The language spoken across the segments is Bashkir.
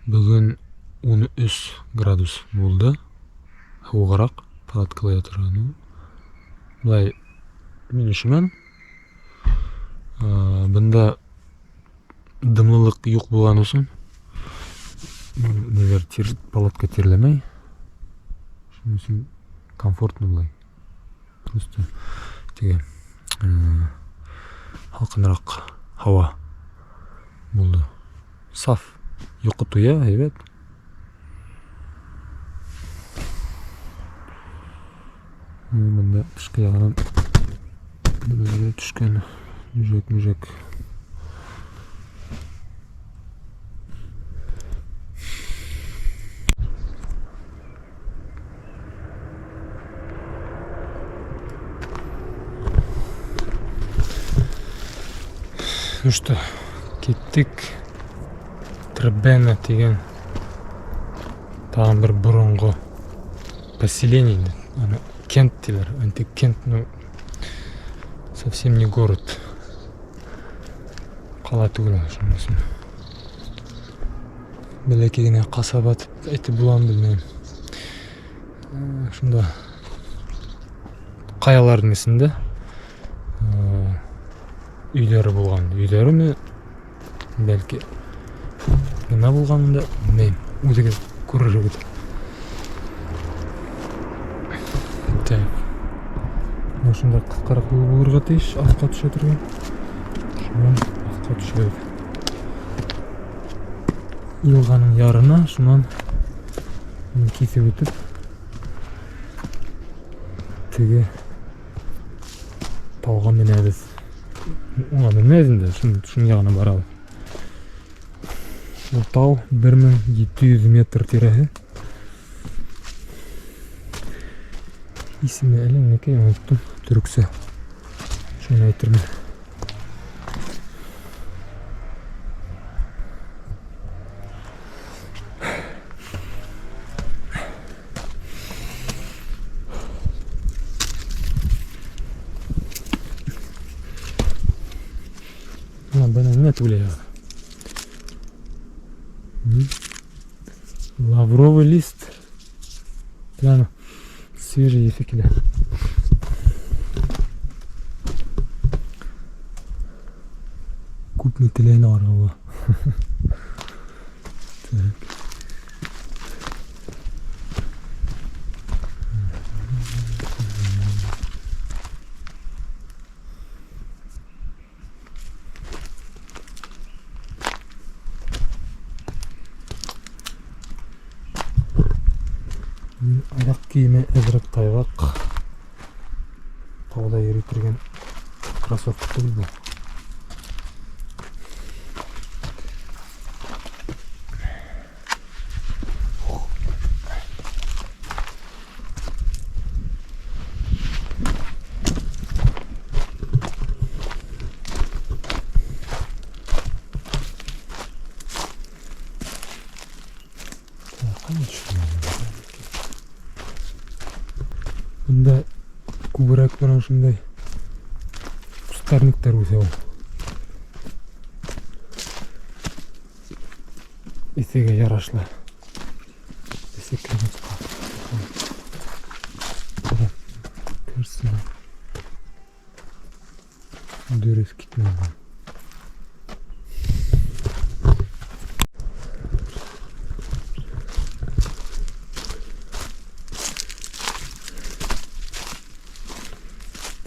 Бөгөн 13 градус булды. Һыуығыраҡ палаткала ятырға. Ну, былай мин өшөмәнем. Бында дымлылыҡ юҡ булған өсөн ниләр тир, палатка тирләмәй. Шуның өсөн комфортно былай. Просто теге һалҡыныраҡ һауа булды. Саф. Йоҡо туя, һәйбәт. Бында тышҡы яғынан нәмәләргә төшкән бөжәк-мүжәк. Ну что, киттек. Требена тигән тағын бер боронғо поселение инде. Аны кент тиләр. Антик кент, ну, совсем не город. Ҡала түгел ул, шуның өсөн. Бәләкәй генә ҡасаба дип әйтеп буламы, белмәйем. Шунда ҡаяларҙың эсендә өйҙәре булған. Өйҙәреме, бәлки нимә булған унда, белмәйем. Үҙегеҙ күрерһегеҙ. Так. Менә шунда ҡыҫҡараҡ юл булырға тейеш, аҫҡа төшә торған. Шунан аҫҡа төшәбеҙ. Йылғаның ярына, шунан киҫеп үтеп, теге тауға менәбеҙ. Уңа менмәйбеҙ инде, шуның яғына барабыҙ. Был тау 1700 метр тирәһе. Исеме әллә нимәкәй, оноттом, төрөксә. Шуны әйтермен. Бына бына нимә түләй? Лавровый лист. Прямо свежий еҫе килә. Күпме теләйен алырға була. Так. Аяҡ кейеме әҙерәк тайғаҡ. Тауҙа йөрөй торған кроссовка түгел был. Бында күберәк бына шундай кустарниктар үҫә ул. Эҫегә ярашлы. Эҫе климатҡа. Кажется, дөрөҫ китмәгән.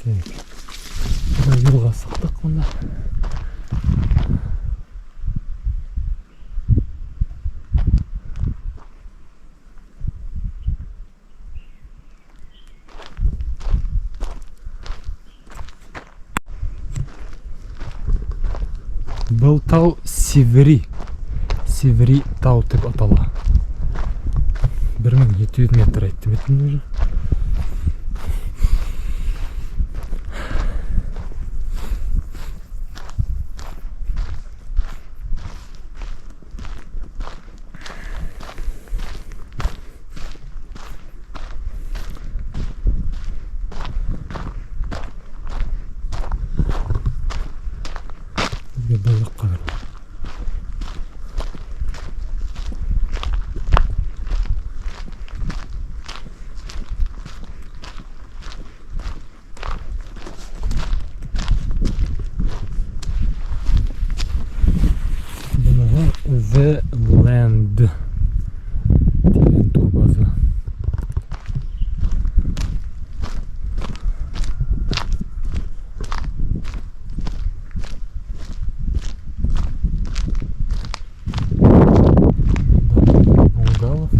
Так. Юлға сыҡтыҡ бында. Был тау Сиври, Сиври тау тип атала. 1700 метр әйттем бит инде уже. Беҙгә был яҡҡа. The Land тигән турбаза. Бунгалов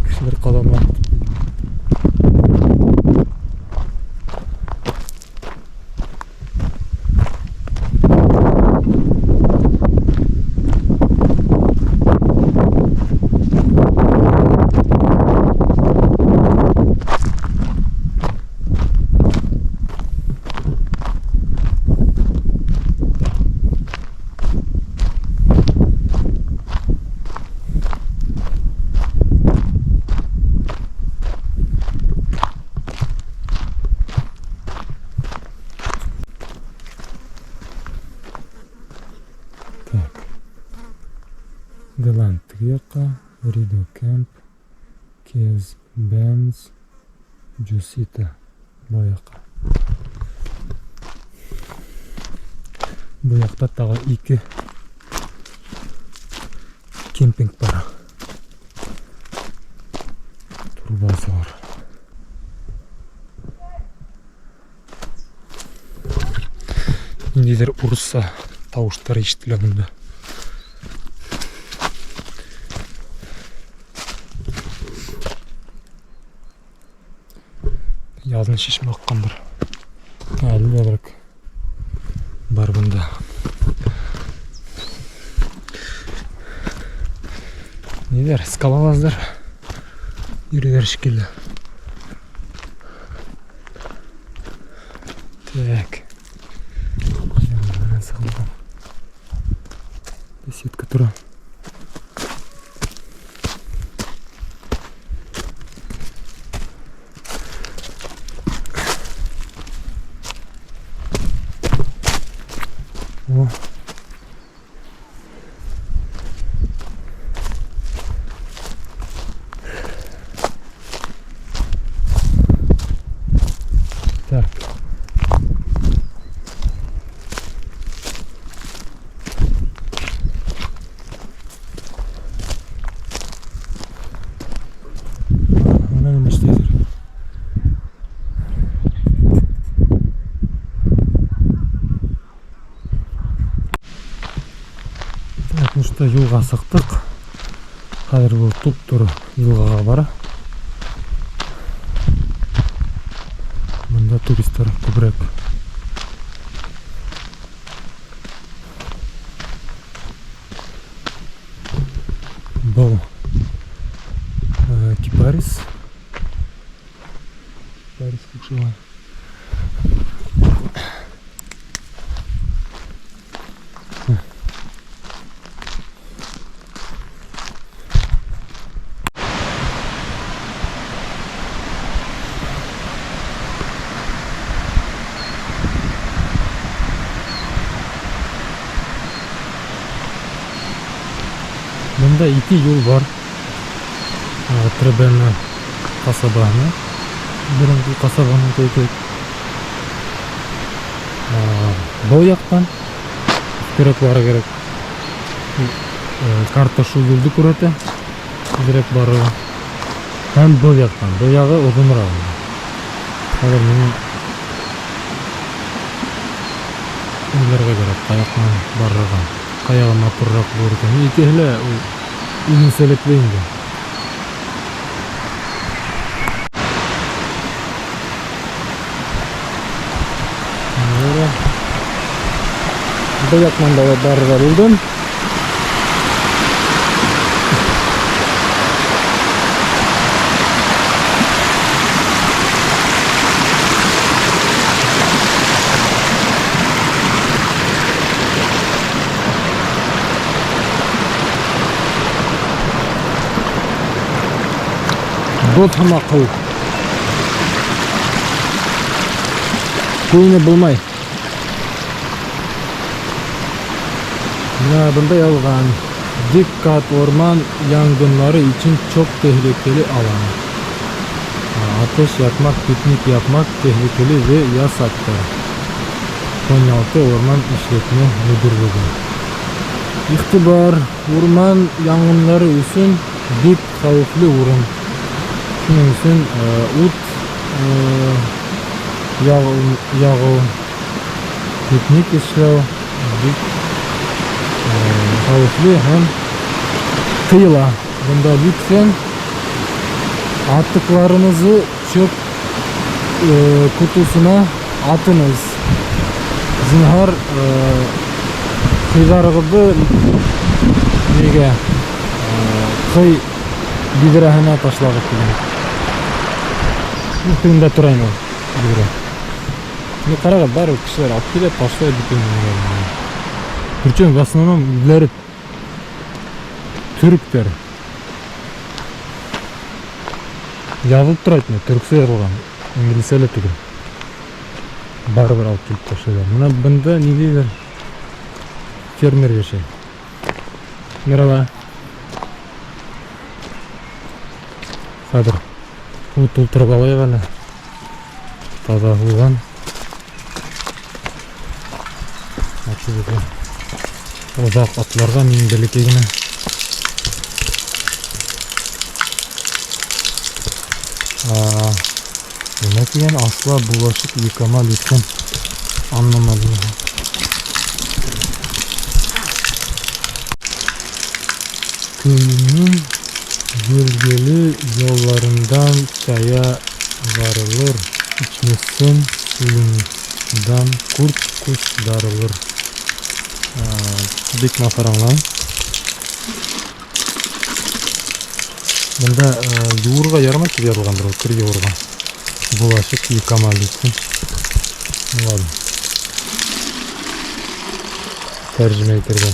Кешеләр ҡалама. Так. The Land теге яҡҡа, Rido Camp, Kez Benz, Jusita был яҡҡа. Был яҡта тағы ике кемпинг бар. Турбазалар. Ниндәйҙер урыҫса тауыштар ишетелә бында. Яҙын шишмә аҡҡандыр. Әле лә берәк бар бында. Ниҙәр, скалолаздар йөрөйҙәр шикелле. Так. Сығылған. Беседка тора. О. Так. Бына нимә эшләйҙәр. Так, ну что, юлға сыҡтыҡ. Хәҙер был туп-тура йылғаға бара. Бында туристар күберәк. Был кипарис. Кипарис ҡушыла. Бында ике юл бар. Требена ҡасабаһына. Боронғо ҡасабаһына әйтәйек. Был яҡтан өҫкәрәк барырға кәрәк. Карта шул юлды күрһәтә. Тиҙерәк барырға. Һәм был яҡтан, был яғы оҙонораҡ. Хәҙер минең уйларға кәрәк, ҡай яҡтан барырға. Ҡай яғы матурыраҡ булыр икән. Икеһе лә ул үҙенсәлекле инде. Был яҡтан да барырға булдым. Боҙ һымаҡ һыуыҡ. Күренеп булмай. Менә бында язган. Dikkat orman yangınları için çok tehlikeli alan. Ateş yakmak, piknik yapmak tehlikeli ve yasaktır. Konyaaltı Orman İşletme Müdürlüğü. Игътибар, урман янгыннары өчен бик хәвефле урын. Шуның өчен ут ягу, пикник эшләү бик хәвефле һәм тыела. Бында lütfen atıklarınızı çöp kutusuna atınız. Зинһар, кыйдарыгыҙҙы нигә кый биҙрәһенә ташлағыҙ тигән. Ну, тегендә тора инде ул биҙрә. Ну, ҡарағыҙ, барыбер кешеләр алып килә, ташлай бөтөн нәмәләрен. Причем в основном үзләре төректәр. Язылып тора бит, төрксә язылган, инглизчә лә түгел. Барыбер алып килеп ташлыйлар. Менә бында ниндидер фермер яшәй. Мераба. Хәҙер һыу тултырып алайыҡ әле. Таҙа һыуҙан. Оҙаҡ атларға мин бәләкәй генә. Нимә тигән? Асла булашыҡ йыҡама lütfen. Anlamadım. Köyünün gölgeli yollarından çaya varılır. İçmezsen suyundan kurt kuş darılır. Бик матур аңлам. Бында юырға ярамай тип яҙылғандыр ул, кер юырға. Булашыҡ йыҡама lütfen. Ну ладно. Тәржемә итергә.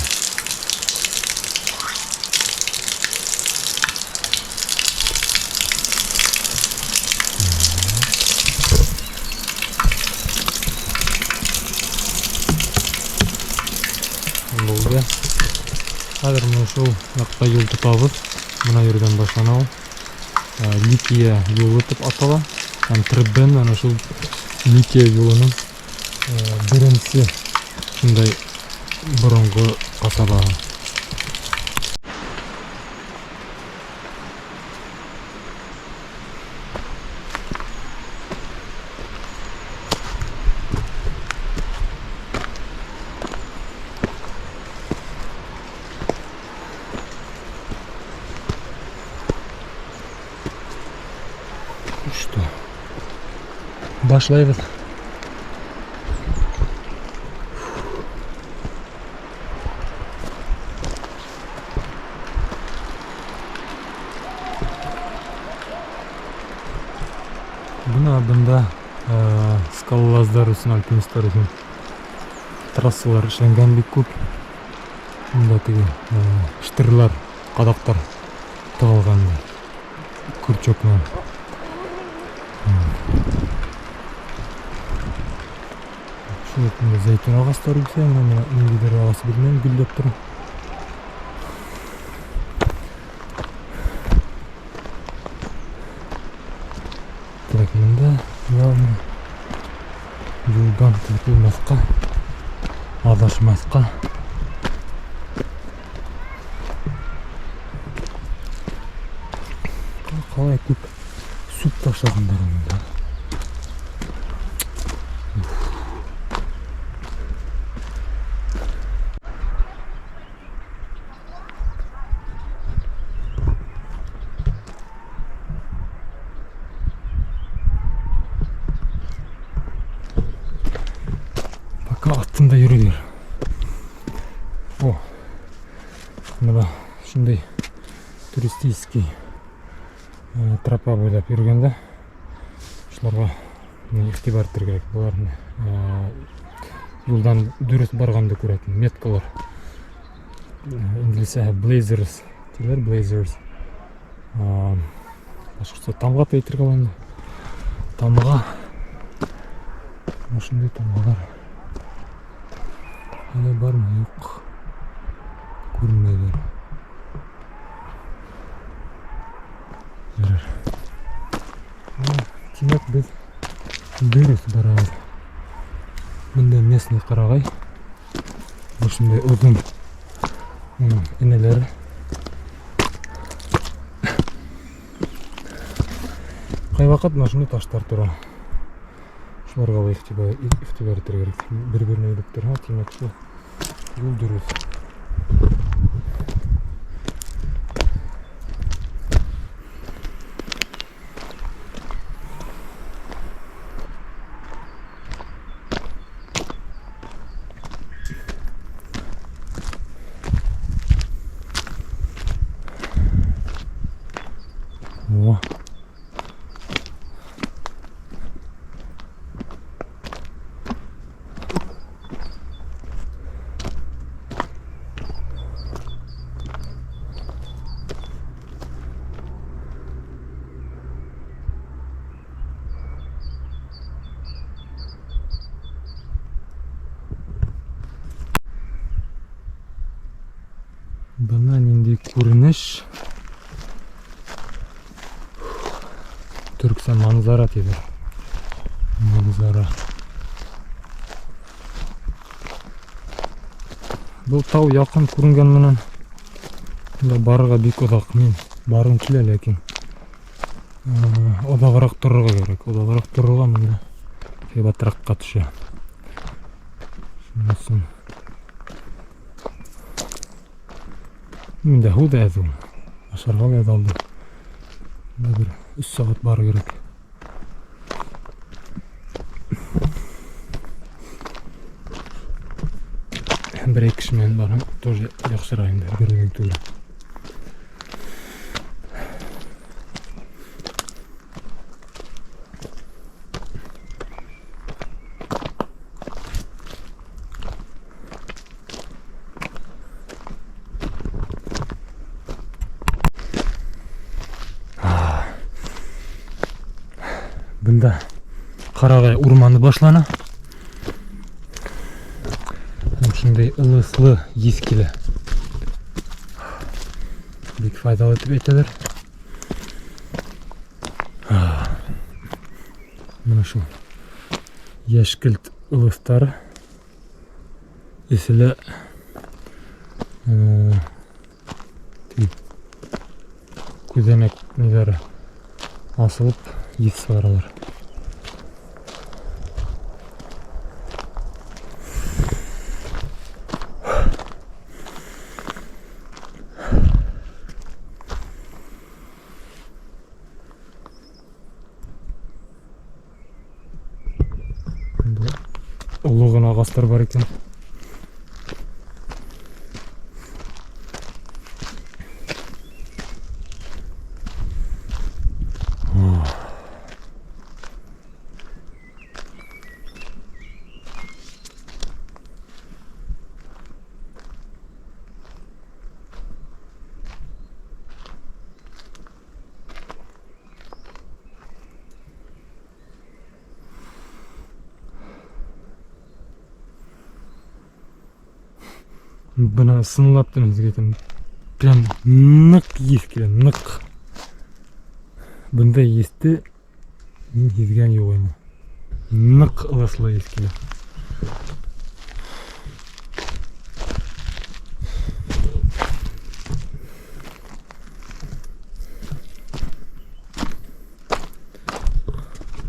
Булды. Хәҙер менә шул яҡта юл тотабыҙ. Бына ерҙән башлана ул. Ликия юлы тип атала. Һәм Требен ана шул Ликия юлының беренсе шундай боронғо ҡасабаһы. Что? Башлайбыҙ. Бына бында скалолаздар өсөн, альпинисттар өсөн трассалар эшләнгән бик күп. Бында теге штырлар, ҡаҙаҡтар тығылған крючок менән. Шул уҡ бында зәйтүн ағастары үҫә, бына ниндәйҙер ағас белмәйем, гөлләп тора. Так, бында главное юлдан тайпылмаҫҡа, аҙашмаҫҡа. Ҡалай күп сүп ташлағандар унда. Пока аҫтында йөрөйҙәр. О, бына шундай туристический тропа буйлап йөрөгәндә шуларға иғтибар итергә кәрәк. Былар юлдан дөрөҫ барғанды күрәтен меткалар. Инглизсә blazers тиләр, blazers. Башҡортса тамға тип әйтергә була инде. Тамға. Ошондай тамғалар. Әле бармы? Юҡ. Күренмәйҙәр. Ярар. Тимәк, беҙ дөрөҫ барабыҙ. Бында местный ҡарағай. Ошондай оҙон уның энәләре. Ҡай ваҡыт мына шундай таштар тора. Шуларға ла иғтибар итергә кәрәк. Бер-беренә әйләп торһа, тимәк, шул юл дөрөҫ. О. Бына ниндәй күренеш. Төрксә манзара тиҙәр. Манзара. Был тау яҡын күренгән менән унда барырға бик оҙаҡ. Мин барғым килә, ләкин оҙағыраҡ торорға кәрәк. Оҙағыраҡ торорға бында һәйбәтерәккә төшә. Шуның өсөн миндә һыу ҙа әҙ ул. Ашарға ла әҙ алды. Бында бер 3 сәғәт барыр кәрәк. Бер кеше менән барһаң, тоже яҡшыраҡ инде, бер үҙең түгел. Бында ҡарағай урманы башлана. Һәм шундай ылыҫлы еҫ килә. Бик файҙалы тип әйтәләр. Бына шул йәшкелт ылыҫтары эҫелә, күҙәнәк ниҙәре асылып еҫ сығаралар. Оло ғына ағастар бар икән. Бына ысынлап та мин һеҙгә әйтәм, прям ныҡ еҫ килә, ныҡ. Бындай еҫте мин һиҙгән юҡ ине. Ныҡ ылыҫлы еҫ килә.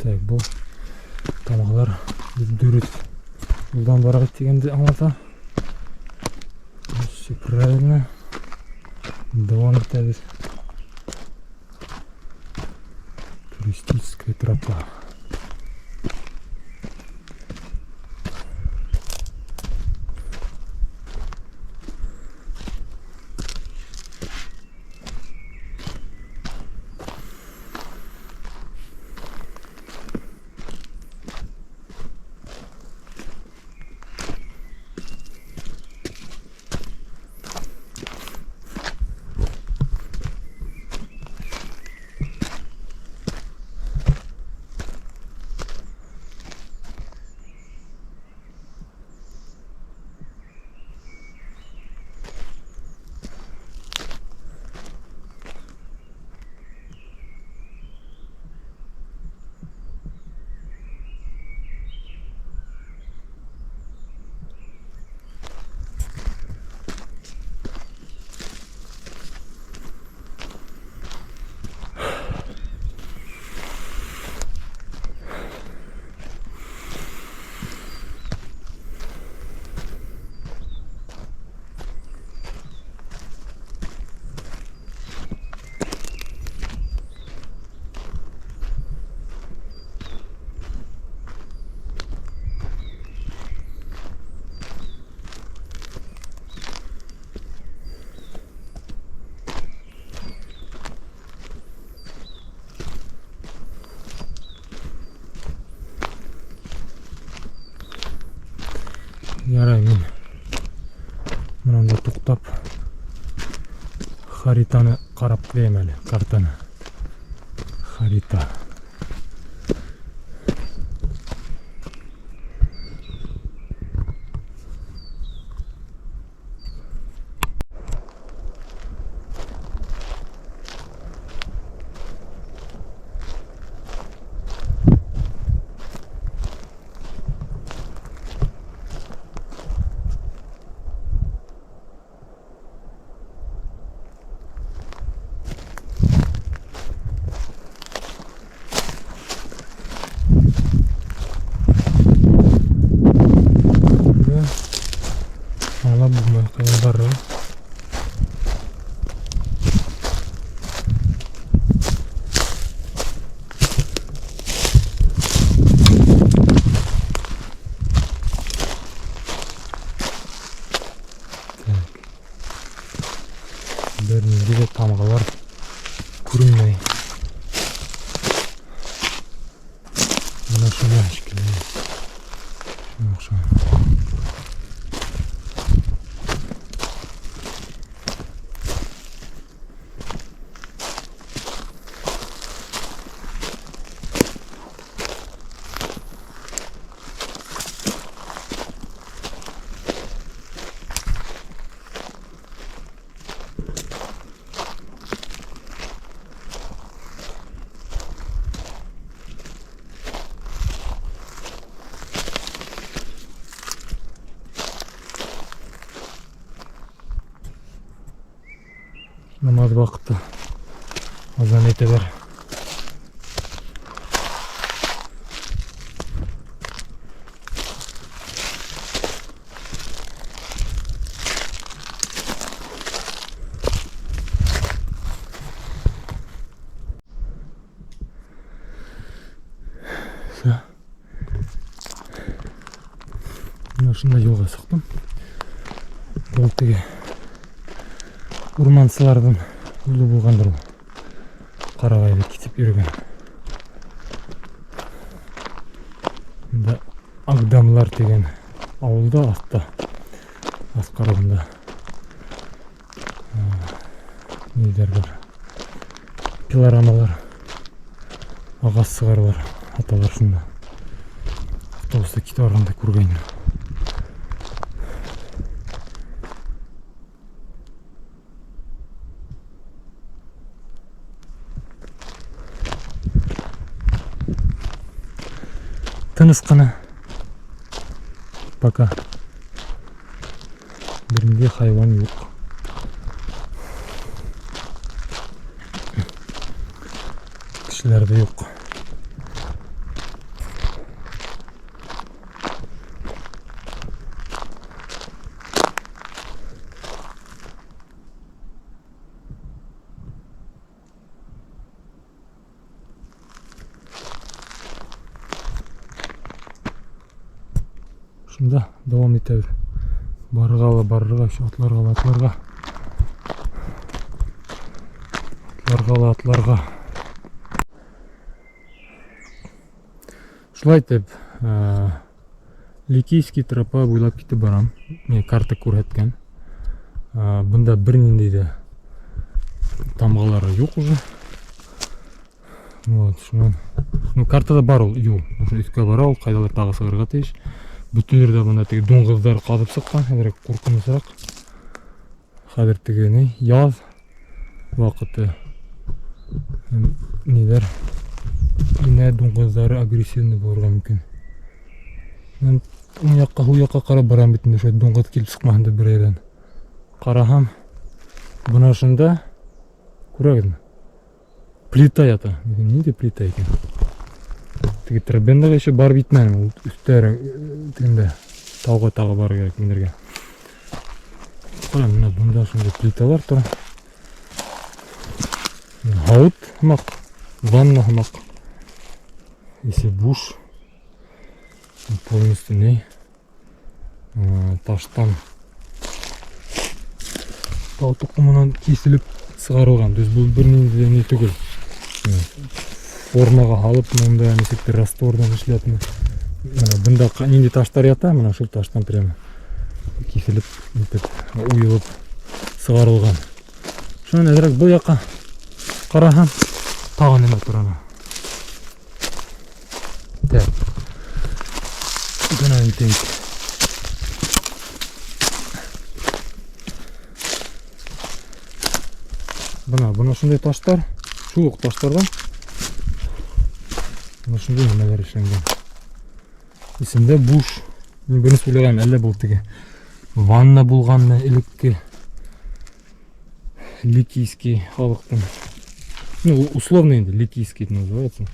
Так, был тамғалар дөрөҫ юлдан барабыҙ тигәнде аңлата. Все правильно. Дауам итәбеҙ. Туристическая тропа. Ярай, мин мынанда туҡтап хаританы ҡарап ҡуйым әле, картаны. Харита. Аңлап булмай, ҡайҙа барырға. Так. Бер нинди дә тамғалар күренмәй. Менә шуны шикелле. Шуңа оҡшаған. Намаз ваҡыты. Азан әйтәләр. Всё. Мына ошондай юлға сыҡтым. Был теге урмансыларҙың юлы булғандыр ул. Ҡарағайҙы китеп йөрөгән. Бында Агдамлар тигән ауылда аҫта, аҫ ҡарағында ниҙәр бар. Пилорамалар, ағас сығаралар, аталар шунда. Автобуста китеп барғанда күргәйнем. Тыныс ҡына. Пока. Бер ниндәй хайуан юҡ. Кешеләр ҙә юҡ. Шунда дауам итәбеҙ. Барырға ла барырға, ещё атларға ла атларға. Атларға ла атларға. Шулай итеп, Ликийский тропа буйлап китеп барам. Миңә карта күрһәткән. Бында бер ниндәй ҙә тамғалары юҡ уже. Вот, шунан. Ну, картала бар ул юл. Ошо өҫкә бара ул, ҡайҙалыр тағы сығырға тейеш. Бөтөн ерҙә бында теге дуңғыҙҙар ҡаҙып сыҡҡан, әҙерәк ҡурҡынысыраҡ. Хәҙер теге ни, яҙ ваҡыты. Ниҙәр, инә дуңғыҙҙары агрессивный булырға мөмкин. Мин уң яҡҡа, һул яҡҡа ҡарап барам бит инде, шулай дуңғыҙ килеп сыҡмаһын тип бер ерҙән. Ҡараһам, бына ошонда күрәгеҙме? Плита ята. Ниндәй плита икән? Теге Требендаға еще барып етмәнем. Ул өҫтәрәк, тегендә тауға тағы барыр кәрәк менергә. Ҡара, мына бында шундай плиталар тора. Һауыт һымаҡ, ванна һымаҡ. Эсе буш. Полностью ни? Таштан тау тоҡомонан киселеп сығарылған. То есть был бер ниндәй ни түгел. Формаға һалып, мында нисектер раствордан эшләтме. Мына бында ниндәй таштар ята, мына шул таштан прямо Киҫелеп, нитеп, уйылып сығарылған. Шунан әҙерәк был яҡҡа ҡараһам, тағы нәмә тора ана. Так. Бына үтәйек. Бына, бына шундай таштар, шул уҡ таштарҙан бына шундай нәмәләр эшләнгән. Эсендә буш. Мин беренсе уйлағайным, әллә был теге ванна булғанмы элекке ликийский халыҡтың. Ну, условно инде ликийский это называется.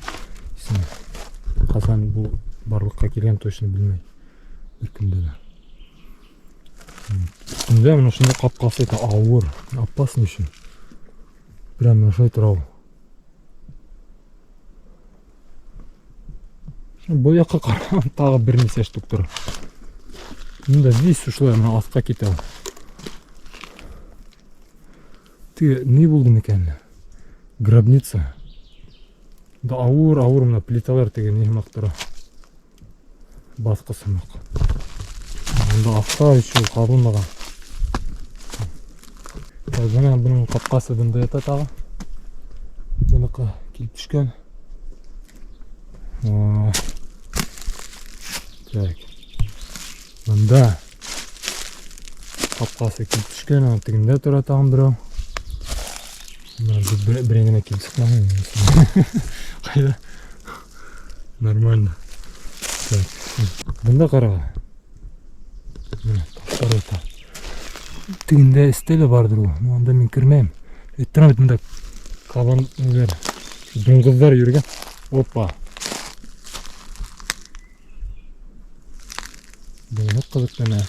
Исеме. Ҡасан был барлыҡҡа килгән точно белмәй. Бер кем дә. Өҫтөндә бына шундай ҡапҡасы это ауыр, опасный еще. Прям бына шулай тора ул. Был яҡҡа ҡараһам тағы бер нисә штук тора. Мында весь шулай бына аҫҡа китә ул. Теге ни булды микән? Гробница. Да ауыр, ауыр бына плиталар теге ни һымаҡ тора. Баҫҡыс һымаҡ. Мында аҫта еще ҡаҙылмаған. Так, бына бының ҡапҡасы бында ята тағы. Быныҡы килеп төшкән. О. Так. Бында ҡапҡасы килеп төшкән, ана тегендә тора тағын берәү. Бына берәй нәмә килеп сыҡмаһын. Ҡайҙа? Нормально. Так. Бында ҡарағыҙ. Бына таштар ята. Тегендә эстә лә барҙыр ул. Но анда мин кермәйем. Әйттерәм бит мында кабан ниләр, дуңғыҙҙар йөрөгән. Опа. Быныһы ҡыҙыҡ нәмә.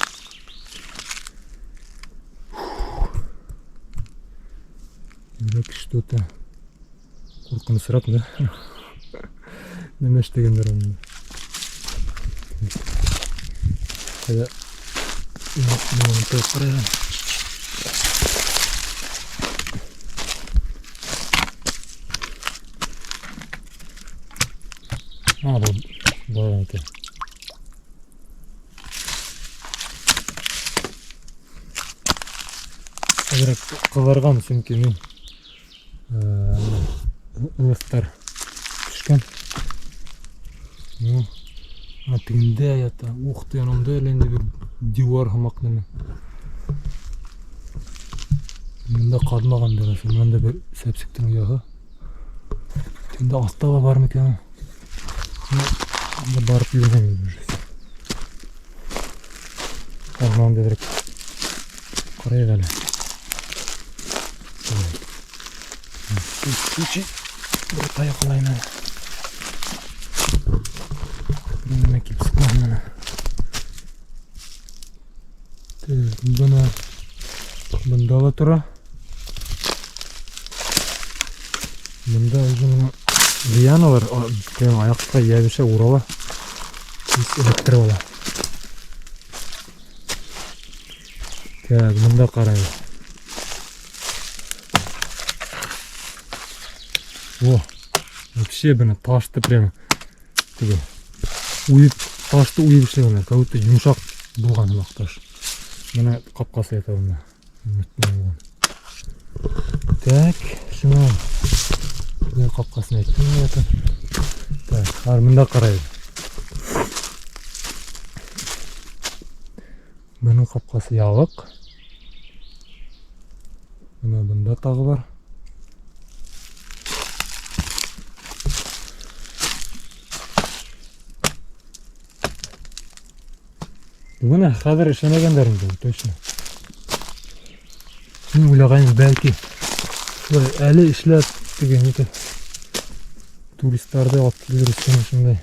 Йөрәк что-то ҡурҡынысыраҡ, да? Нәмә эшләгәндәр анда. Ҡайҙа? Мин тойып ҡарайым. А, был былай икән. Әҙерәк ҡыҙарған, сөнки мин ылыҫтар төшкән. Ну, ана тегендә ята. Ух ты, ананда әллә инде бер дивар һымаҡ нәмә. Мында ҡаҙмағандар, мында бер сәпсектең ояһы. Тегендә аҫта ла бар микән ул? Анда барып йөрөмәйем инде уже. Арман әҙерәк ҡарайыҡ әле. Случай бер таяҡ алайым әле. Бер нәмә килеп сыҡмаһын әле. Бына бында ла тора. Бында уже бына лианалар прям аяҡҡа йәбешә урала. Тиҙ эләктереп ала. Так, бында ҡарайбыҙ. О, вообще бына ташты прямо теге уйып, ташты уйып эшләгәннәр, как будто йомшаҡ булған һымаҡ таш. Бына ҡапҡасы ята бында. Так, шуны бер ҡапҡасын әйттем ята. Так, хәҙер мында ҡарайбыҙ. Бының ҡапҡасы ябыҡ. Бына бында тағы бар. Бына хәҙер эшләмәгәндәр инде, точно. Мин уйлағайным, бәлки шулай әле эшләп теге нитеп туристарҙы алып килер өсөн шундай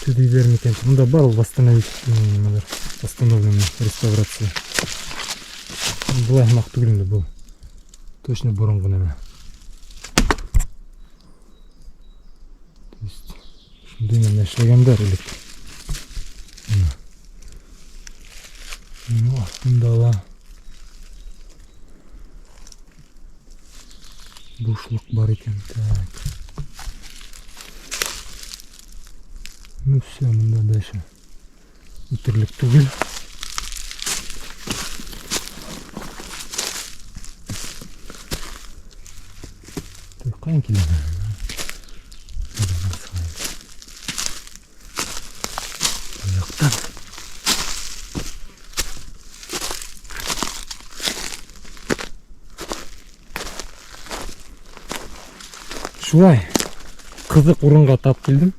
төҙөйҙәр микән. Бында бар ул восстановить нимәләр, восстановленный реставрация. Былай һымаҡ түгел инде был. Точно боронғо нәмә. То есть шундай нәмә эшләгәндәр элек. Ну, аҫтында ла бушлыҡ бар икән. Так. Ну все, мында дальше үтерлек түгел. Ҡайҙан килә? Яҡтан. Шулай ҡыҙыҡ урынға тап килдем.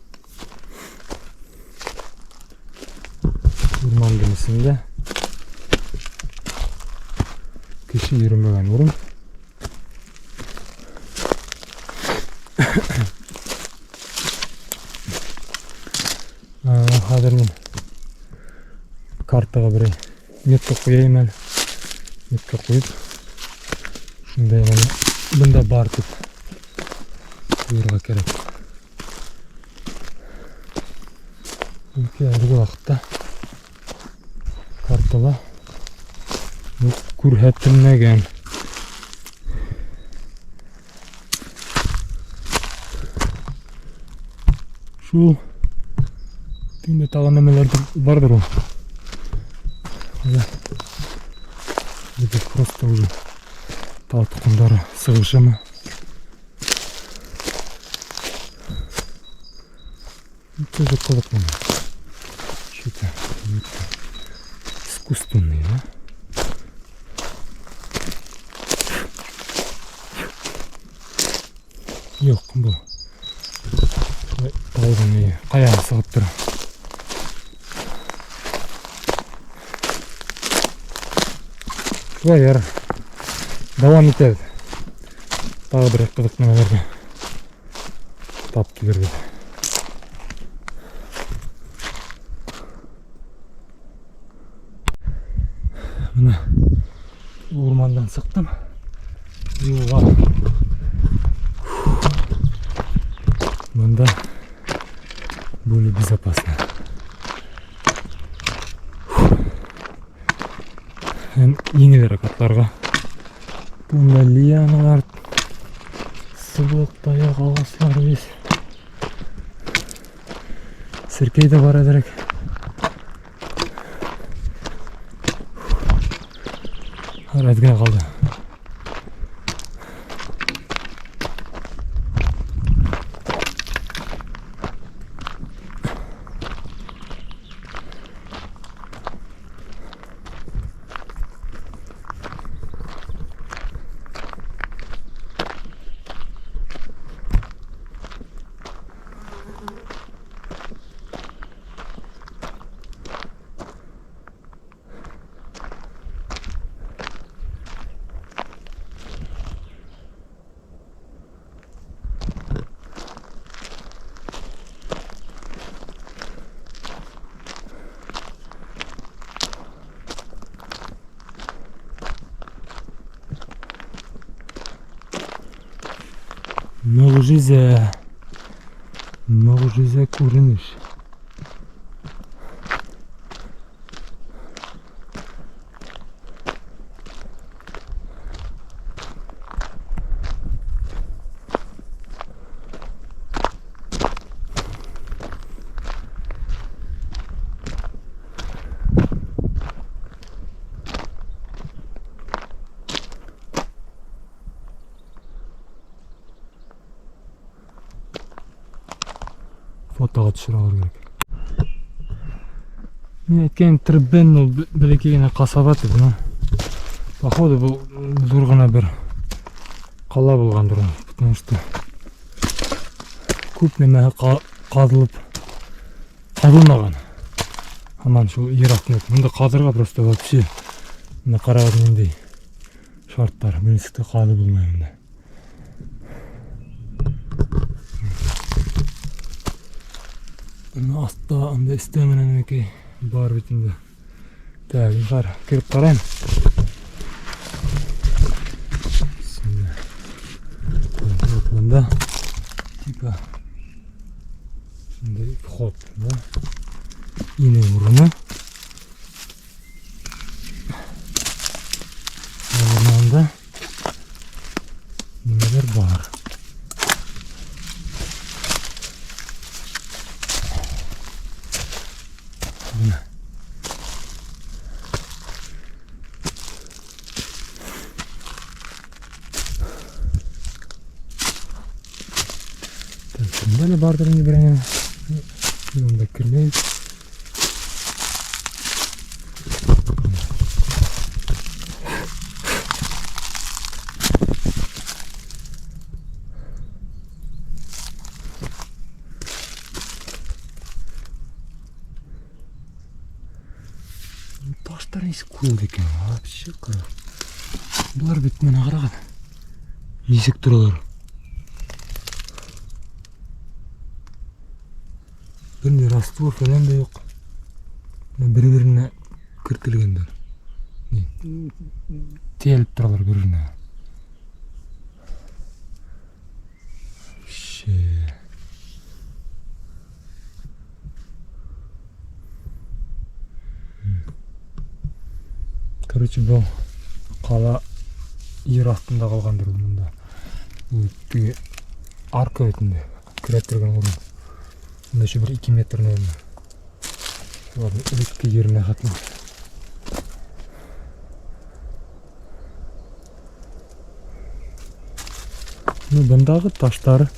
Урмандың эсендә кеше йөрөмәгән урын. Хәҙер мин картаға берәй метка ҡуяйым әле. Метка ҡуйып, шундай ғына бында бар тип ҡуйырға кәрәк. Сөнки әлеге ваҡытта картала күрһәтелмәгән. Шул тегендә тағы нәмәләрҙер барҙыр ул. Это просто уже тал тоҡомдары сығышымы. Тоже ҡыҙыҡ бына. Что-то искусственный, да? Юҡ, был тауҙың ни ҡаяһы сығып тора. Шулай ярар. Дауам итәбеҙ. Тағы бер ҡыҙыҡ нәмәләргә тап килербеҙ. Бына урмандан сыҡтым. Юлға. Бында более безопасно. Һәм еңелерәк атларға. Бында лианалар, сыбыҡ, таяҡ, ағастар весь. Серкәй ҙә бар әҙерәк. Әҙ генә ҡалды. Мөғжизә. Мөғжизә күренеш. Фотоға төшөрә алыр кәрәк. Мин әйткән Требен ул бәләкәй генә ҡасаба тип, бына. Походу был ҙур ғына бер ҡала булғандыр ул, потому что күп нәмәһе ҡаҙылып ҡаҙылмаған. Һаман шул ер аҫтында. Бында ҡаҙырға просто вообще бына ҡарағыҙ ниндәй шарттар. Бер нисек тә ҡаҙып булмай бында. Бына аҫта, анда өҫтә менән нәмәкәй бар бит инде. Так, ҡара, кереп ҡарайым. Вот бында типа шундай вход, да? Инеү урыны. Урманда нимәләр бар? Бына. Бында ла барҙыр инде берәй нәмә. Мин унда кермәйем. Таштар нисек ҡуйылды икән? Вообще ҡыҙыҡ. Былар бит менә ҡарағыҙ. Нисек торалар. Бер ни раствор фәлән дә юҡ. Бер-беренә кертелгәндәр. Тейәлеп торалар бер-беренә. Вообще. Короче, был ҡала ер аҫтында ҡалғандыр ул мында. Ул теге арка бит инде, керә торган урын. Мында еще бер 2 метр, наверное. Ладно, элекке еренә хәтле. Ну, бындағы таштар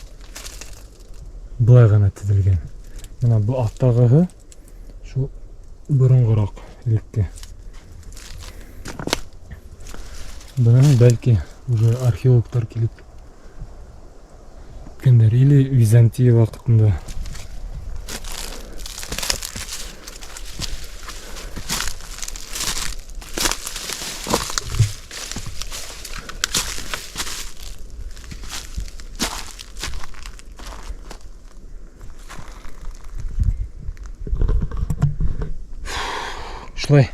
былай ғына теҙелгән. Бына был аҫтағыһы шул боронғораҡ элекке. Бының бәлки уже археологтар килеп кемдер или Византия ваҡытында. Шулай.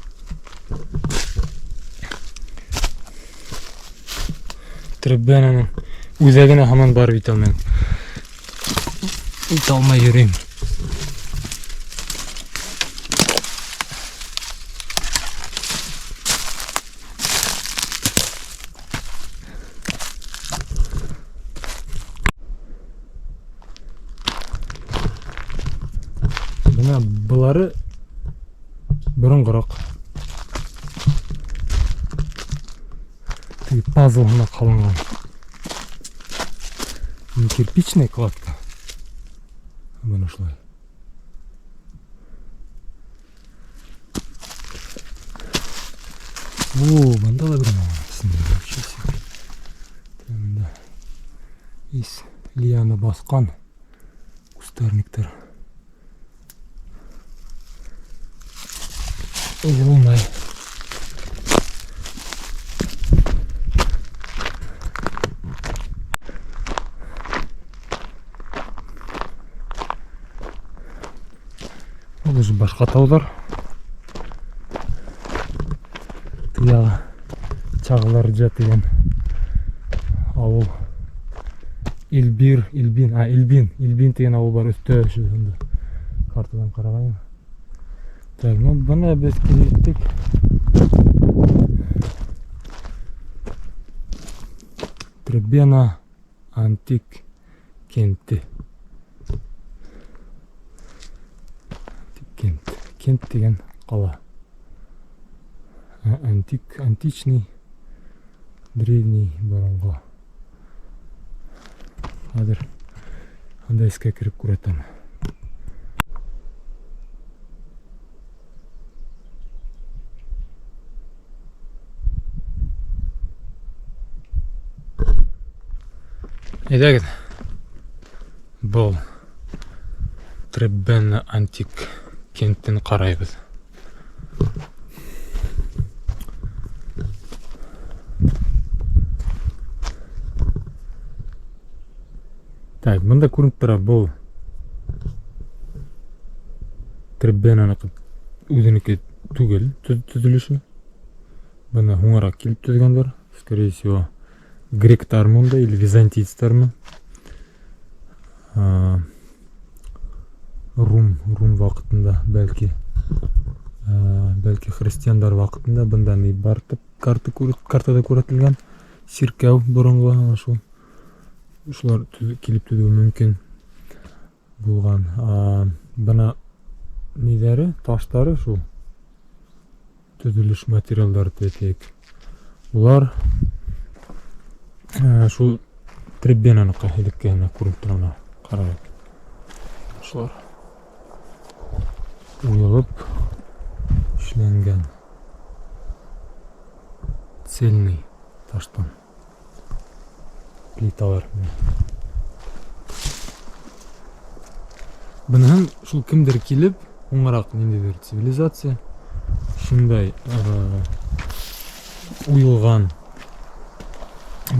Требенаның үҙәгенә һаман барып етә алмайым. Итә алмай йөрөйөм. Бына былары боронғораҡ. Теге пазл һымаҡ һалынған. Не кирпичная кладка. Бына шулай. О, бында ла бер вообще Бында ис лиана баҫҡан кустарниктар. Йылмай. Ул уже башҡа тауҙар. Тыяға Чағларжа тигән ауыл. Илбир, Илбин, а Илбин, Илбин тигән ауыл бар өҫтә шунда. Картадан ҡарағайым. Так, ну бына беҙ килеп еттек. Требена антик кенте. Антик кент. Кент тигән ҡала. Антик, античный, древний боронғо. Хәҙер анда эскә кереп күрәтәм. Әйҙәгеҙ, был Требена антик кентен ҡарайбыҙ. Так, бында күренеп тора, был Требенаныҡы үҙенеке түгел төҙөлөшө. Быны һуңыраҡ килеп төҙөгәндәр. Скорее всего, гректармы унда или византийцтармы. Рум ваҡытында, бәлки христиандар ваҡытында бында ни бар тип картада күрһәтелгән сиркәү боронғо, ана шул. Шулар килеп төҙөүе мөмкин булған. Бына ниҙәре, таштары шул төҙөлөш материалдары тип әйтәйек. Улар шул Требенаныҡы элеккеһенә күренеп тора, бына ҡарағыҙ. Ташлар уйылып эшләнгән. Цельный таштан плиталар. Быныһын шул кемдер килеп, уңыраҡ ниндәйҙер цивилизация шундай уйылған,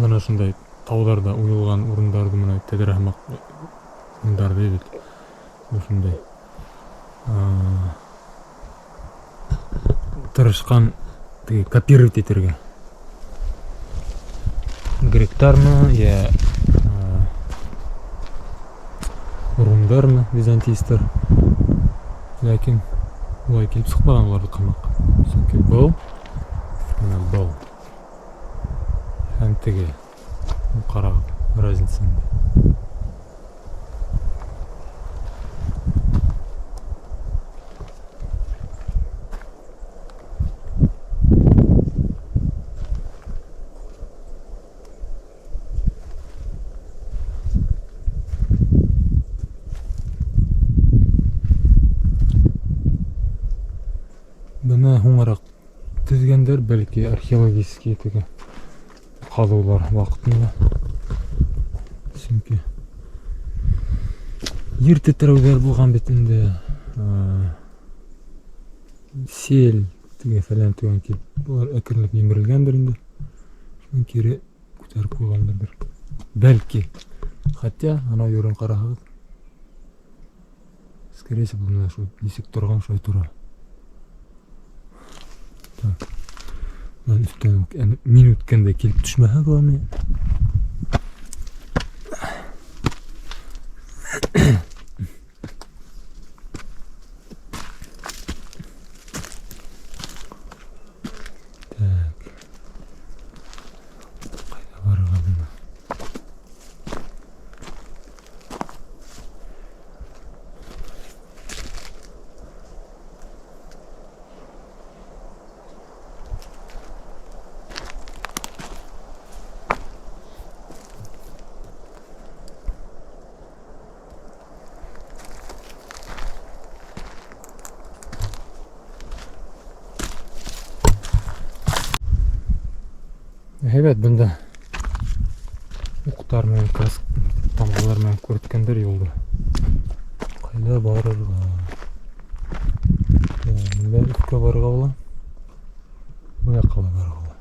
бына шундай тауҙарҙа уйылған урындарҙы, мына тәҙрә һымаҡ урындарҙы бит ошондай тырышҡан теге копировать итергә. Гректармы, йә румдармы, византийстар. Ләкин улай килеп сыҡмаған уларҙыҡы һымаҡ. Сөнки был, бына был һәм теге, ҡарағыҙ разницаны. Быны һуңыраҡ төҙгәндәр, бәлки археологический теге ҡаҙыулар ваҡытында. Сөнки ер тетрәүҙәр булған бит инде. Сел теге фәлән төгән килеп, былар әкренләп емерелгәндер инде. Шунан кире күтәреп ҡуйғандарҙыр. Бәлки. Хотя, анау ерен ҡараһағыҙ, скорее всего, бына шул нисек торған, шулай тора. Так. Мына өҫтән үк, әне, мин үткәндә килеп төшмәһә, главное. Так. Ҡайҙа барырға бында? Һәйбәт бында уҡтар менән, тамғалар менән күрһәткәндәр юлды. Ҡайҙа барырға? Бында өҫкә барырға була. Был яҡҡа ла барырға була.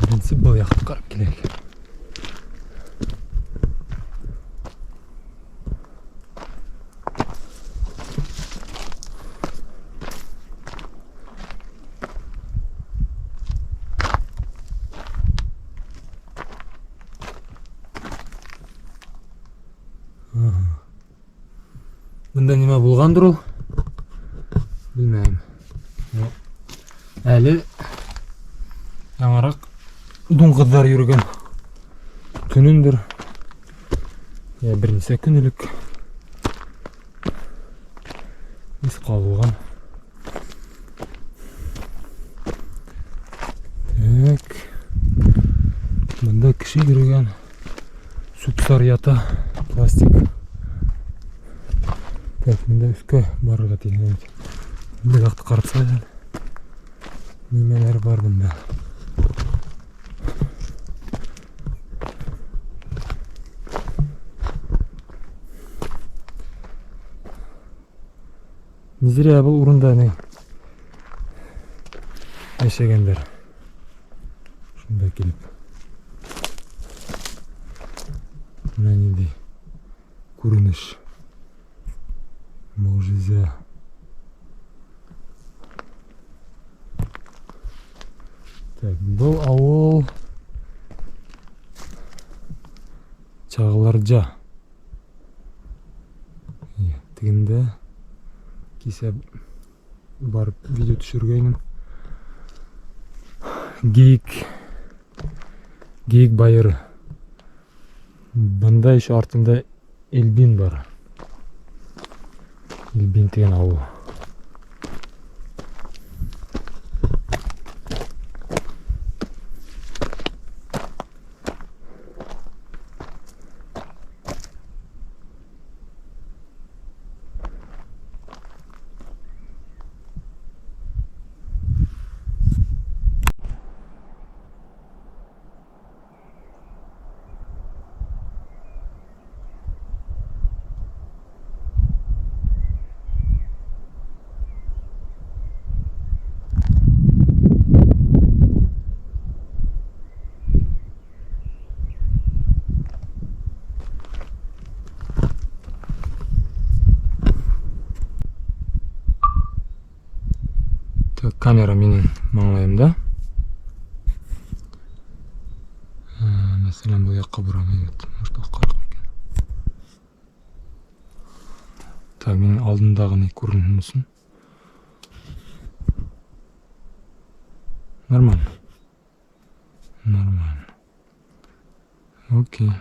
Беренсе был яҡты ҡарап киләйек. Бында нимә булғандыр ул? Белмәйем. Әле яңыраҡ дуңғыҙҙар йөрөгән көнөндөр. Я бер нисә көн элек из ҡалған. Так. Бында кеше йөрөгән. Сүп-сар ята, пластик. Так, бында өҫкә барырға тигән бит. Бында яҡты ҡарап сығайыҡ әле. Нимәләр бар бында? Не зря был урында ни йәшәгәндәр. Шунда килеп. Бына ниндәй күренеш. Мөғжизә. Так, был ауыл Чағларжа. Тегендә кисә барып видео төшөргәйнем. Гейек байыры. Бында еще артында Эльбин бар. Эльбин тигән ауыл. Так, камера минең маңлайымда. Мәҫәлән, был яҡҡа борам, әйбәт. Может, аҡҡараҡ микән? Так, минең алдымдағы ни күренһен өсөн. Нормально. Нормально. Окей.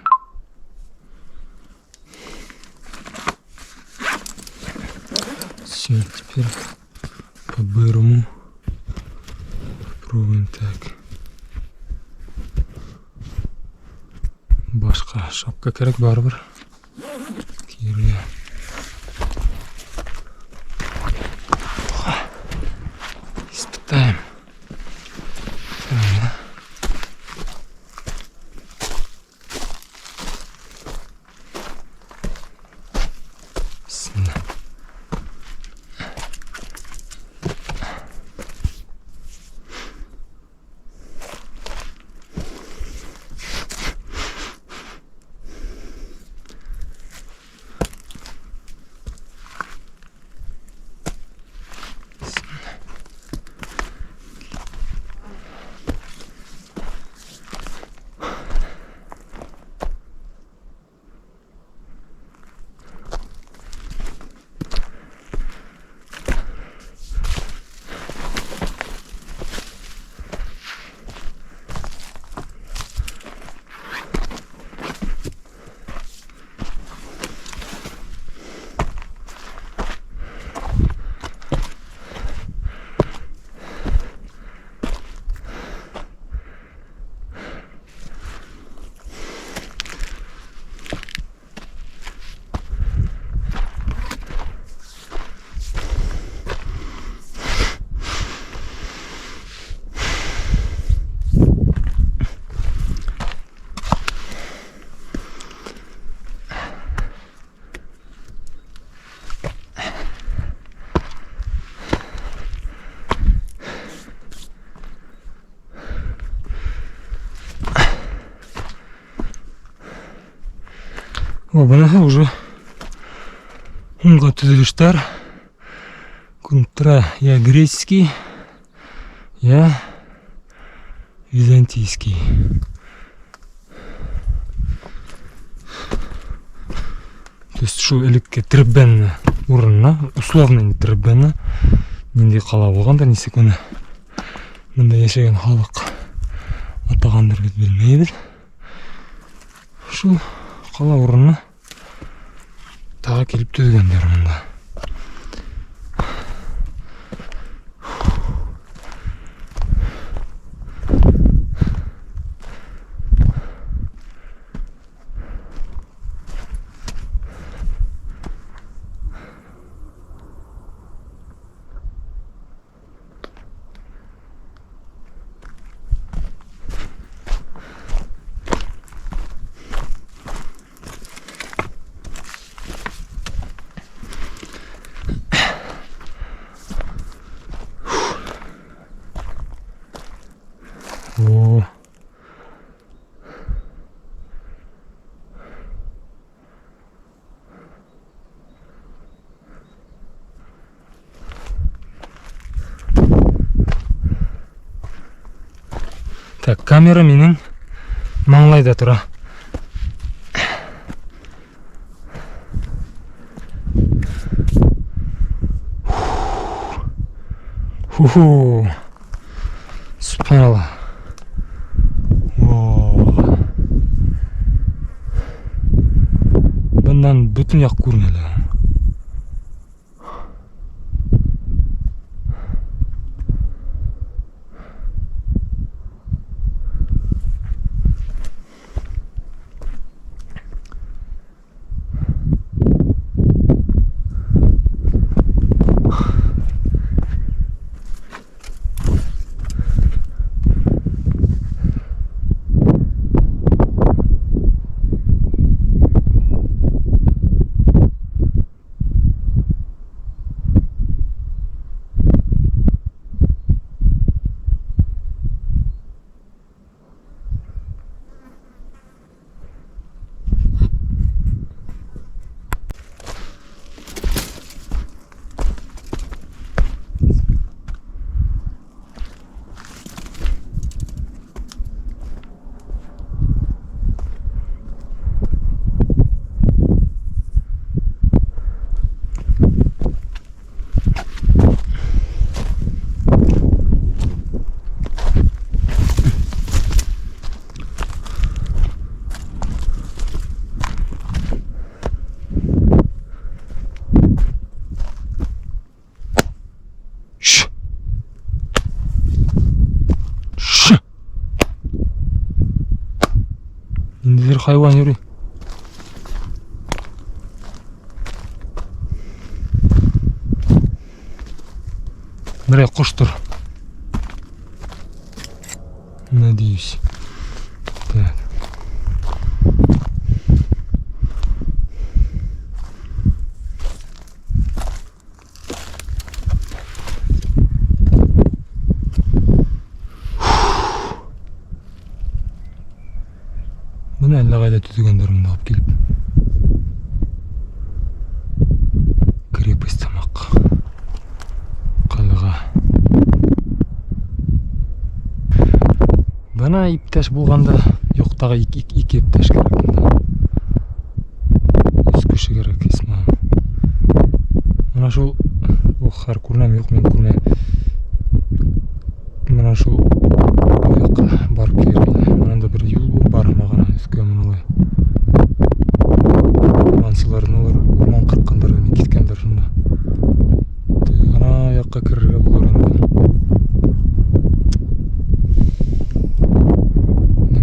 Все, теперь по-бырому попробуем так. Башҡа шапка кәрәк барыбер. Кейергә. Испытаем. Правильно. Бисмилла. О, быныһы уже һуңғы төҙөлөштәр. Күренеп тора, я греческий, я византийский. То есть шул элекке Требенна урынына, условно инде Требенна, ниндәй ҡала булғандыр, нисек уны бында йәшәгән халыҡ атағандыр, беҙ белмәйбеҙ. Шул ҡала урынына тағы килеп төҙөгәндәр бында. О. Так, камера минең маңлайҙа тора. Ху-ху. Субханалла. Во. Бынан бөтөн яҡ күренә лә. хайуан йөрөй. Берәй ҡоштор. Надеюсь. Так. Бына әллә ҡайҙа төҙөгәндәр бында алып килеп. Крепость һымаҡ. Ҡалаға. Бына иптәш булғанда, юҡ, тағы ике иптәш кәрәк бында. Өс кеше кәрәк, исмаһам. Бына шул, ух, хәҙер күренәм, юҡ, мин күрмәйем. Бына шул яҡҡа барып килергә. Бында бер юл бар һымаҡ өҫкә менә. Урмансылар, улар урман ҡырҡҡандар, киҫкәндәр шунда. Теге ана яҡҡа керергә булыр инде.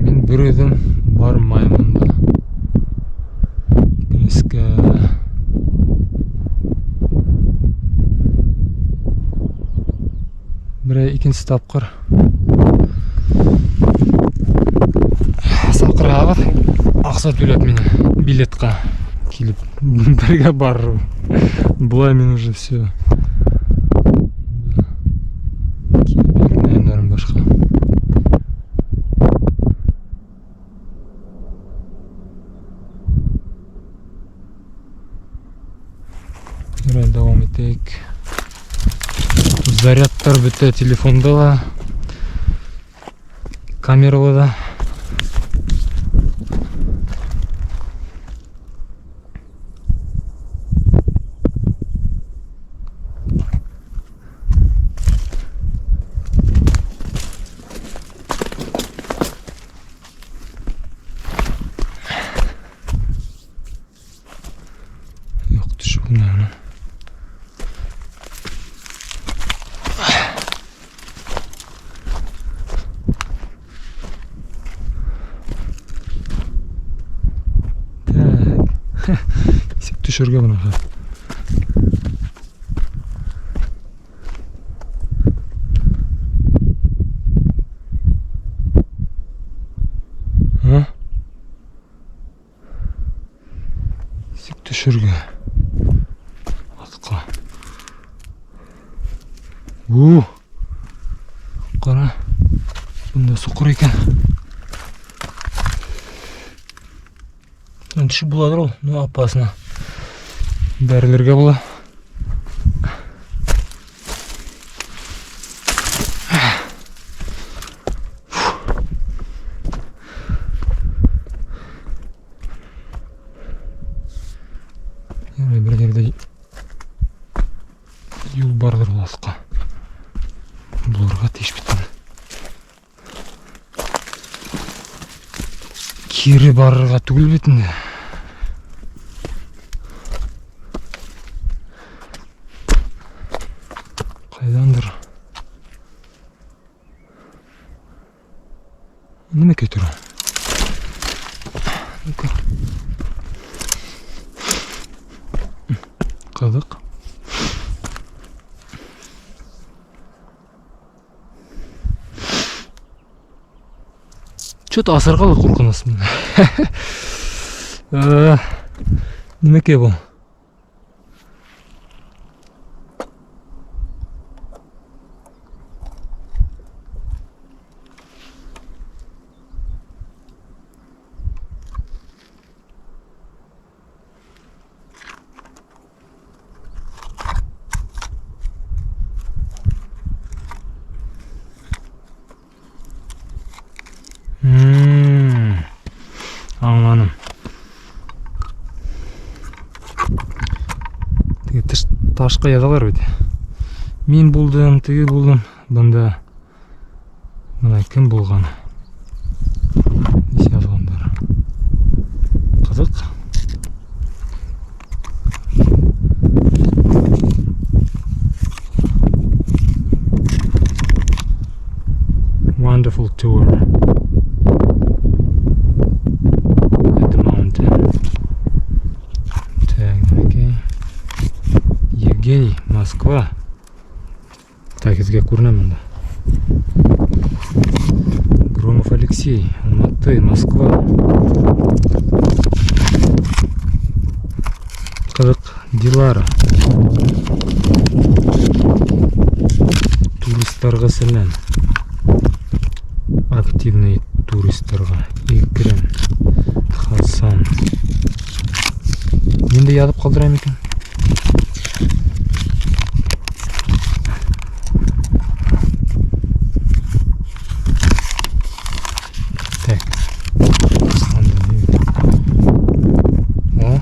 Мин бер үҙем бармайым унда. Өҫкә. Берәй икенсе тапҡыр саҡырабыҙ. Аҡса түләп мине билетҡа килеп бергә барыр. Былай мин уже все. Килеп йөрөмәйем башҡа. Ярай, дауам итәйек. Зарядтар бөтә телефонда ла, камерала да. Юҡ, төшөп булмай бынан. Так. Нисек төшөргә бына хәҙер? А? Нисек төшөргә? Аҫҡа. У! Ҡара. Бында соҡор икән. Төшөп булалыр ул, но опасно. Бәрелергә була. Ярай, бер ерҙә юл барҙыр ул аҫҡа. Булырға тейеш бит инде. Кире барырға түгел бит инде. Ҡайҙандыр. Нимәкәй тора? Ну-ка. Ҡыҙыҡ. Что-то асырға ла ҡурҡыныс менә. Нимәкәй был? Аңланым. Теге тыш ташҡа яҙалар бит. Мин булдым, теге булдым. Бында бына кем булған? Нисә яҙғандар. Ҡыҙыҡ. Wonderful tour. Москва. Так, һеҙгә күренә бында. Громов Алексей, Алматы, Москва. Ҡыҙыҡ Дилара. Туристарға сәләм. Активный туристарға. Икрем. Хасан. Ниндәй яҙып ҡалдырам икән? Так. Анда ни бит? О.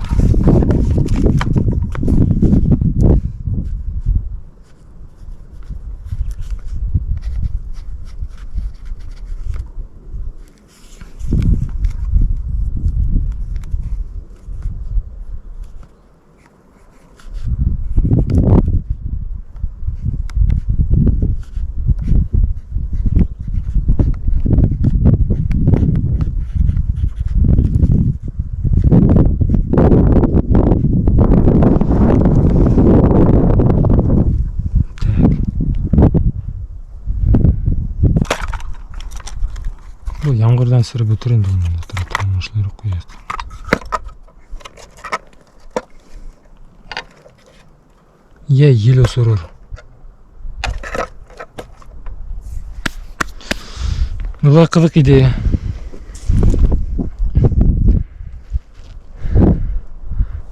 Так. Был ямғырҙан сереп бөтөр инде ул монда тора торған ошолайыраҡ ҡуяйыҡ. Йә ел осорор. Былай ҡыҙыҡ идея.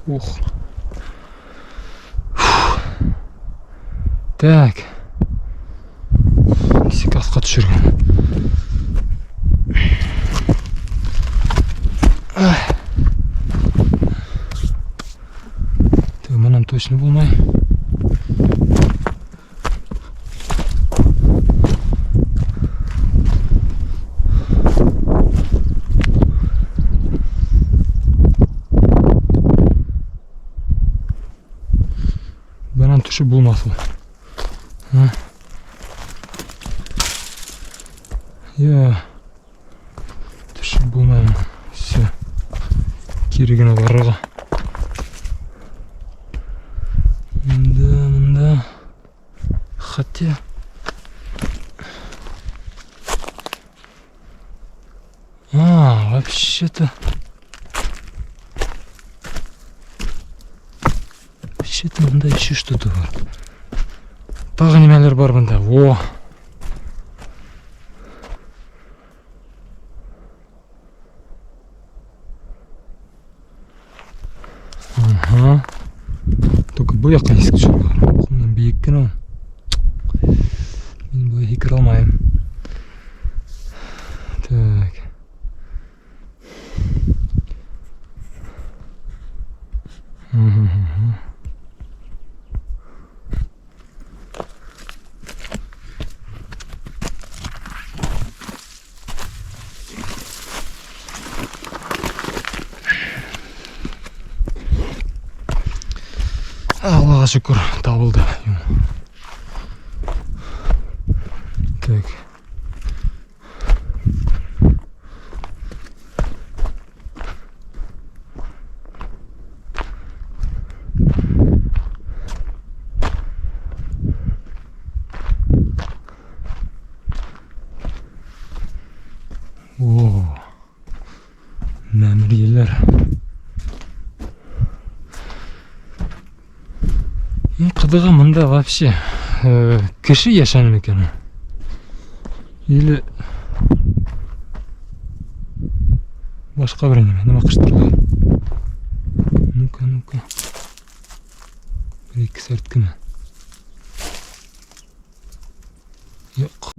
Ух. Так. Нисек аҫҡа төшөргә? Ай. Так, бынан точно булмай. Бынан төшөп булмаҫ ул. А? Я. Төшөп булмай. Все. Кире генә барырға. Мында, мында. Хотя. А, вообще-то. Вообще-то мында еще что-то бар. Тағы нимәлер бар мында. О! Ага. Только был яҡҡа нисек төшөргә? Унан бейек кенә ул. Мин былай һикерә алмайым. Так. Мгм. Аллаға шөкөр, табылды. Так. О, мәмерйәләр. Иң ҡыҙығы мында вообще кеше йәшәне микән? Или башҡа бер нәмә, нимә ҡыштырлай? Ну-ка, ну-ка. Бер ике сәрткеме? Юҡ.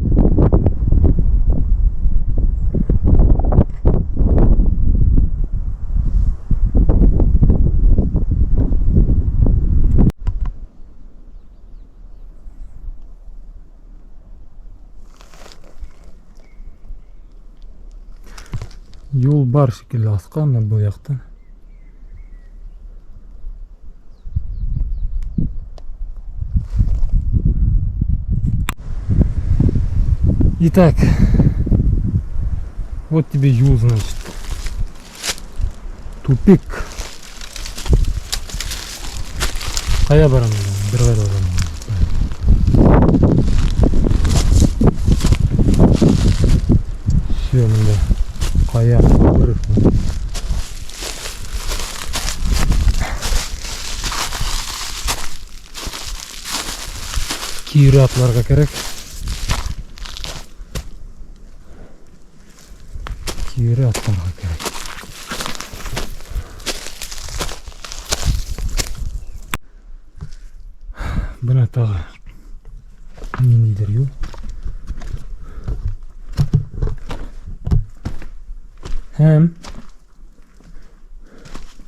Юл бар шикелле аҫҡа, мына был яҡтан. Итак, вот тебе юл, значит. Тупик. Ҡая барам мин? Бер ҡайҙа барам. Все, мында ҡая, обрыв. Кире атларға кәрәк. Кире атларға кәрәк. Бына тағы ниндәйҙер юл. Һәм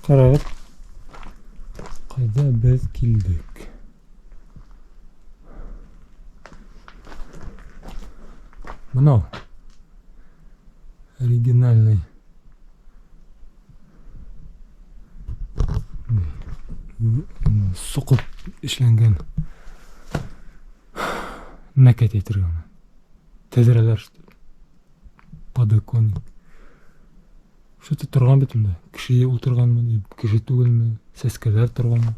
ҡарағыҙ, ҡайҙа беҙ килдек. Бынау оригинальный соҡоп эшләнгән нәкәт әйтергә уны. Тәҙрәләр, что ли? Подоконник. Что-то торған бит унда. Кеше ултырғанмы, кеше түгелме, сәскәләр торғанмы.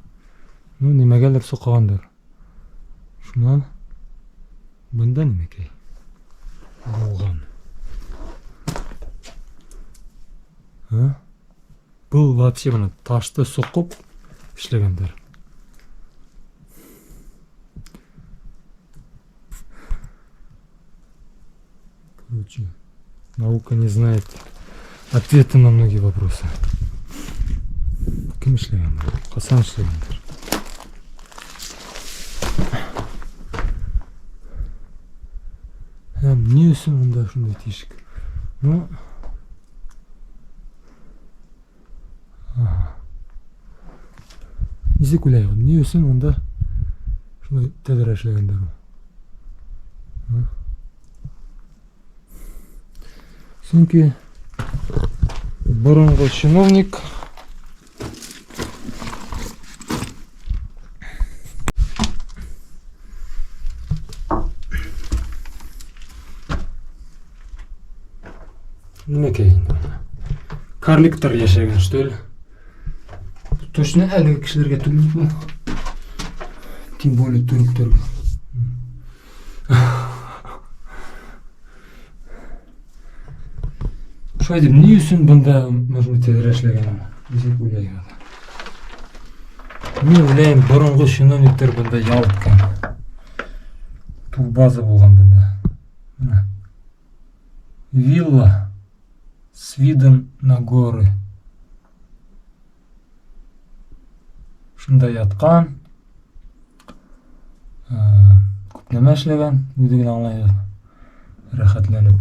Ну, нимәгәлер соҡығандар. Шунан бында нимәкәй булған. А? Был вообще бына ташты соҡоп эшләгәндәр. Короче, наука не знает ответы на многие вопросы. Кем эшләгән был? Ҡасан эшләгәндәр? Һәм ни өсөн унда шундай тишек? Ну, ага. Нисек уйлайһығыҙ, ни өсөн унда шундай тәҙрә эшләгәндәр? А? Сөнки боронғо чиновник нимәкәй инде бына? Карликтар йәшәгән, что ли? Точно әлеге кешеләргә түгел бит был. Тем более төрөктәргә. Шулай итеп, ни өсөн бында, может быть, тәҙрә эшләгән? Нисек уйлайһығыҙ? Мин уйлайым, боронғо чиновниктар бында ял иткән. Турбаза булған бында. Бына. Вилла с видом на горы. Шунда ятҡан. Күп нәмә эшләгән, үҙе генә аңлай. Рәхәтләнеп.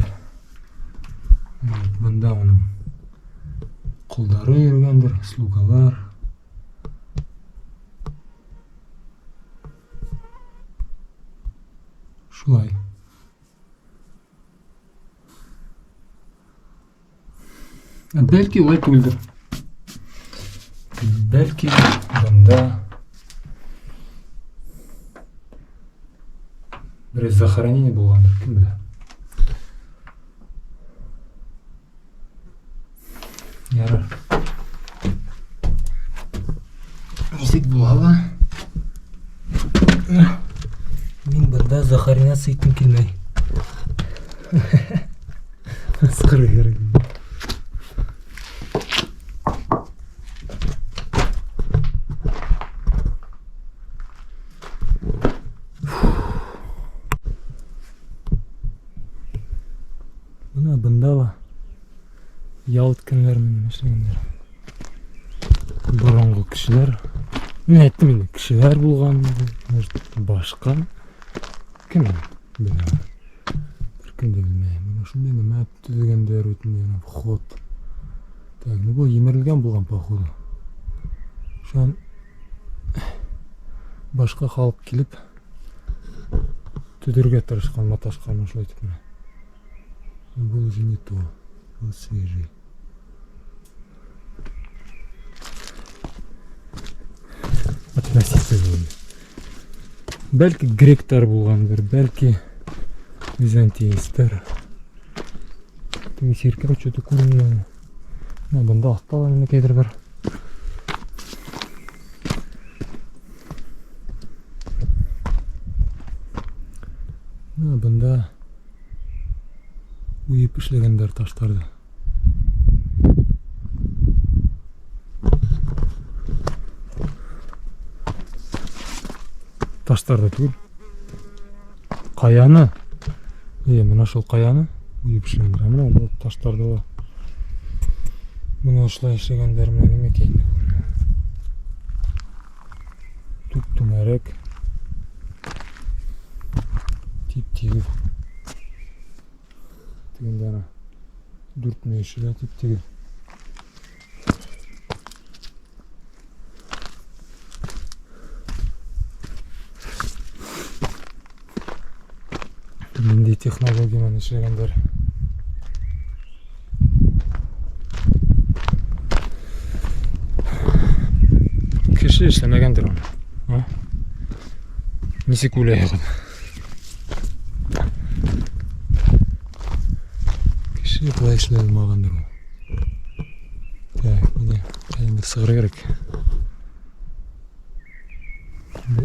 Бында уның ҡолдары йөрөгәндер, слугалар. Шулай. Бәлки улай түгелдер. Бәлки бында берәй захоронение булғандыр, кем белә. Ярар. Нисек була ла? Мин бында захороняться иткем килмәй. Сығырға кәрәк. Бына бында ла ял иткәндәр менән эшләгәндәр. Боронғо кешеләр. Мин әйттем инде, кешеләр булған, может, башҡа. Кем белә? Бер кем дә белмәй. Бына шундай нәмә төҙөгәндәр бит инде, вход. Так, ну был емерелгән булған, походу. Шунан башҡа халыҡ килеп төҙөргә тырышҡан, маташҡан ошолай итеп менә. Был уже не то, был свежий. Относительно. Бәлки гректар булғандыр, бәлки византиецтар. Теге сиркәү что-то күренмәй. Менә бында аҫта ла нимәкәйҙер бар. Менә бында Уйып эшләгәндәр таштарҙы. Таштарҙы түгел. Ҡаяны. Эйе, мына шул ҡаяны уйып эшләгәндәр. Ә мына был таштарҙы ла мына ошолай эшләгәндәр. Менә нимәкәй инде был? Түп түңәрәк. Тип-тигеҙ. Тегендә ана дүрт мөйөшө лә тип-тигеҙ. Ниндәй технология менән эшләгәндәр. Кеше эшләмәгәндер аны. А? Нисек уйлайһығыҙ? Кеше былай эшләй алмағандыр ул. Так, миңә ҡайҙандыр сығырға кәрәк.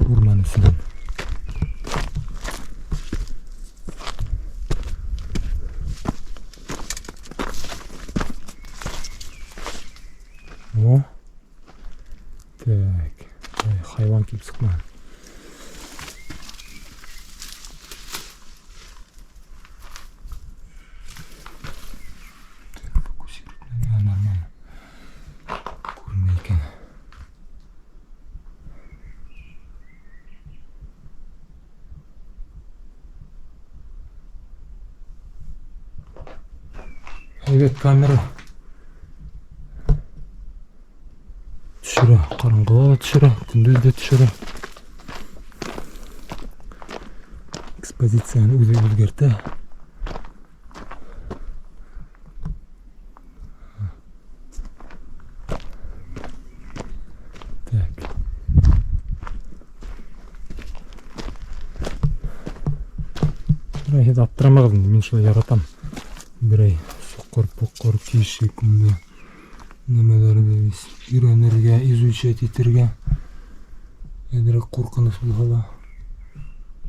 Урман эсенән. О. Так. Ай, хайван килеп сыҡмаһын. Фокусировать. Нормально. Күренә икән. Һәйбәт камера төшөрә, ҡараңғыла ла төшөрә, көндөҙ ҙә төшөрә. Экспозицияны үҙе үҙгәртә. Так. Берәй аптырамағыҙ инде, мин шулай яратам. Берәй соҡор, поҡор, тишек, унда нәмәләрҙе өйрәнергә, изучать итергә. Әҙерәк ҡурҡыныс булһа ла.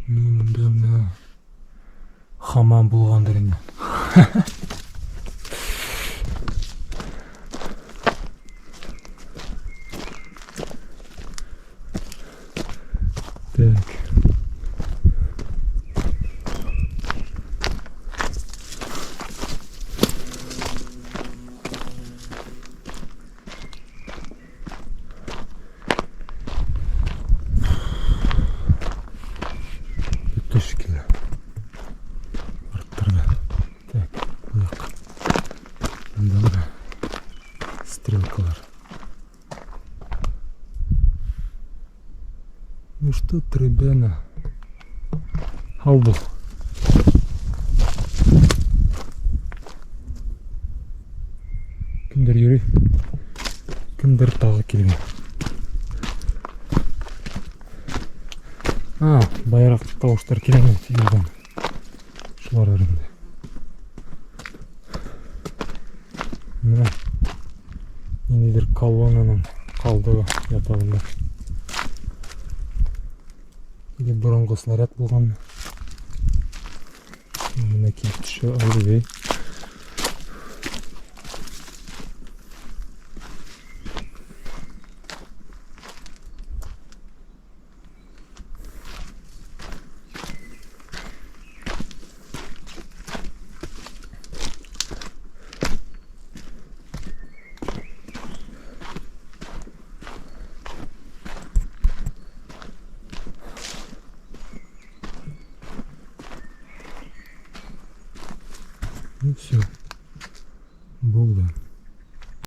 Ну, мында менә хамам булғандыр инде. Так. Бөттө шикелле. Арттырҙы. Так, был яҡ. Бында бына стрелкалар. Ну что, Требена? Һау бул. Кемдер йөрөй. Кемдер тағы килгән. А, баяраҡ тауыштар килә инде юлдан. Шуларҙыр инде. Менә ниндәйҙер колоннаның ҡалдығы ята бында. Или боронғо снаряд булған. Менә килеп төшә, ай. Ну все. Булды.